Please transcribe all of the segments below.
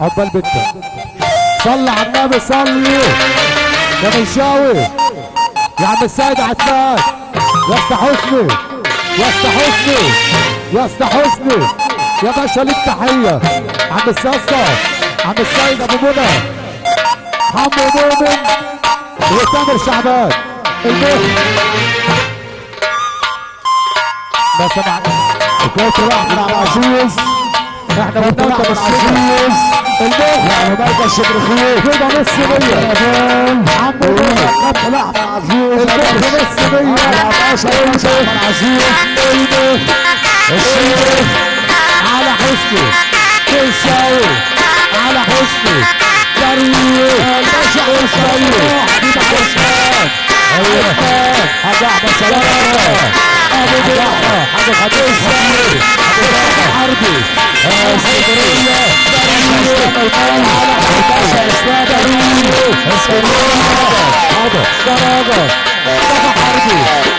عقبال بنتك. صلي على النبي صلي يا منشاوي يا عم السيد عثمان يا اسطى حسني يا اسطى حسني يا اسطى حسني يا باشا ليك تحية. عم الساسه عم السيد ابو منى حمو مؤمن وتامر شعبان المخ ما سمعنا. الكابتن احمد عبد العزيز احنا قلنا عبد العزيز المخ يعني مركز شبرخيت كده نص مية. عمو مؤمن كابتن احمد عبد العزيز المخ نص مية. 14 احمد عزيز المخ الشيخ على حسني كيشاوي على حسني درويش الباشا الشيخ حبيب عثمان ايوه حاج احمد سلامه ابو بكر حاج خديجة حربي اسكندرية باشا اسلام اسكندرية دراجة مصطفى حربي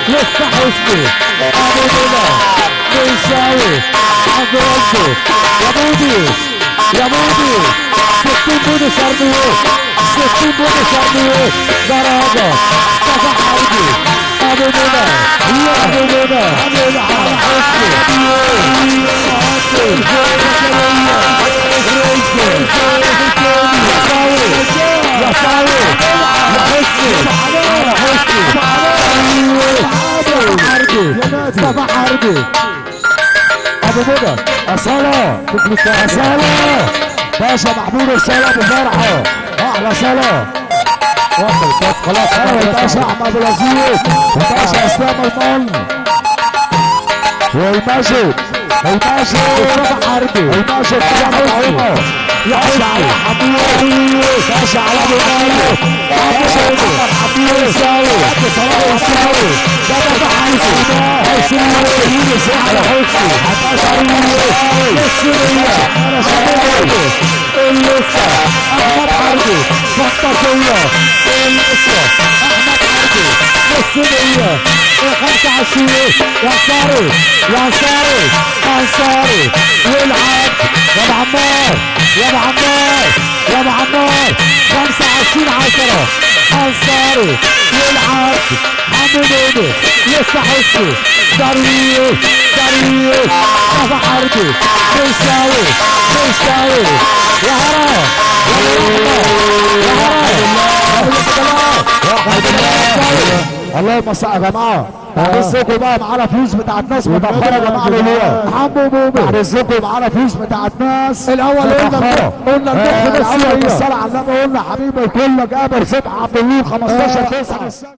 لسه حسني ابو بكر كيشاوي عبد ربه يا بودي يا بودي 60 بودي شرمية 60 بودي شرمية دراجة مصطفى حربي ابو منى ابو منى على حسني يا ساوي يا حسني على حسني مصطفى حربي ابو منى أصالة أصالة باشا محمود الصالة أبو فرحة أحلى صالة. وصل بس خلاص. باشا أحمد العزيز وباشا إسلام المن والماجد الماجد مصطفى حربي الماجد محمد عمر يا باشا حسني علاء حمود باشا علاء أبو مالك باشا محمد حمود الشاوي الشاوي مصطفى حسني على حسني اللسة احمد حربي فانتازية اللسة احمد حربي نص مية 25 يا انصاري يا انصاري انصاري والعب يا ابو عمار يا ابو عمار يا ابو عمار 25 10 انصاري والعب حمو مؤمن لسه حسني درويش درويش مصطفى حربي مشاوي مشاوي يا هرا يا هرا يا هرا اللهم صل يا جماعة. بعد اذنكم بقى معانا فلوس بتاعت ناس متاخرة يا جماعة. اللي حمو مؤمن بعد اذنكم معانا فلوس بتاعت ناس الاول قلنا قلنا المخ الاول بالصلاة على النبي قلنا حبيبي الكل جابر سبعة عبد النور 15 9.